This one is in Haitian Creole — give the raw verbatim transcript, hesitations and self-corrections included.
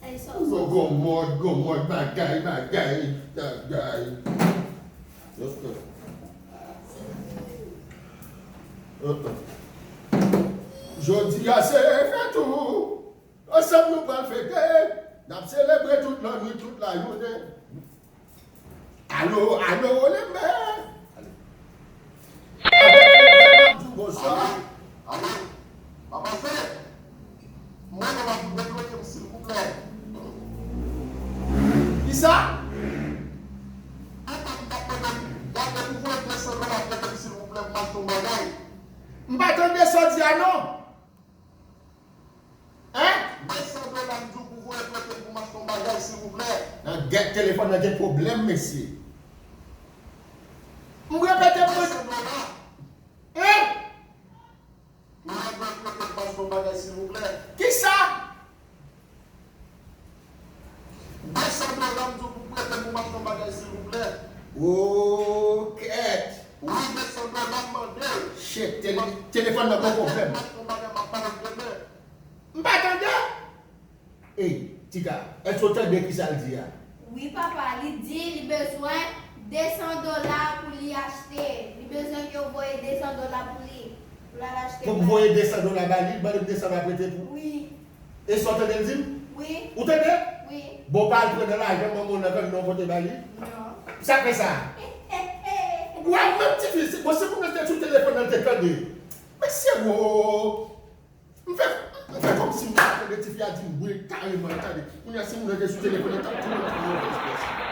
Gwo mòd, gwo mòd, bagay, bagay, bagay. Jodi a se fèt ou. Ansanm nou pral fete. N ap selebre tout lannwit, tout lajounen. Alo, alo, le mè. Avèk nou, m ap di w bonswa. Alo, alo, papa Fè. Mwen, mwen ap debloke m, silvouplè. Kisa? Papa, m t ap mande m, gade pou voye de san dola prete m, silvouplè, m achte yon bagay. M pa tande sa w di a non. Hein? De san dola m di w pou voye prete m pou m achte yon bagay, silvouplè. Nan gèt telefòn nan gen pwoblèm, mesye. M repete pou... De san dola. Hein? Mwen dwe prete m achte yon bagay, silvouplè. Kisa? De san dola m di w pou prete m pou m achte yon bagay, silvouplè. Okèt. Wi, de san dola m mande. Shit, tele-, telefòn nan poko fèm. M achte yon bagay, m ap pale demen. M pa tande. Ey, Tika, èske w tande kisa l di a? Wi, papa, li di li bezwen de san dola pou li achte. Li bezwen ke w voye de san dola pou li, pou l al achte. Pou m voye de san dola ba li, li mande m de san m ap prete pou. Wi. E sa w tande l di m? Wi. Ou tande? Wi. Bon, pa al pran nan lajan manman w nan, kanmenm w pote ba li? Non. Sa fè sa? Ou wè, menm tifi, si, bon, si moun nan te sou telefòn nan, l te tande. Mesye, wo! M fè, m fè kòmsi m pa tande, tifi a di m wi kareman, tande. Kounye a, si moun nan te sou telefòn nan, t ap tou mwen tou move ekspresyon.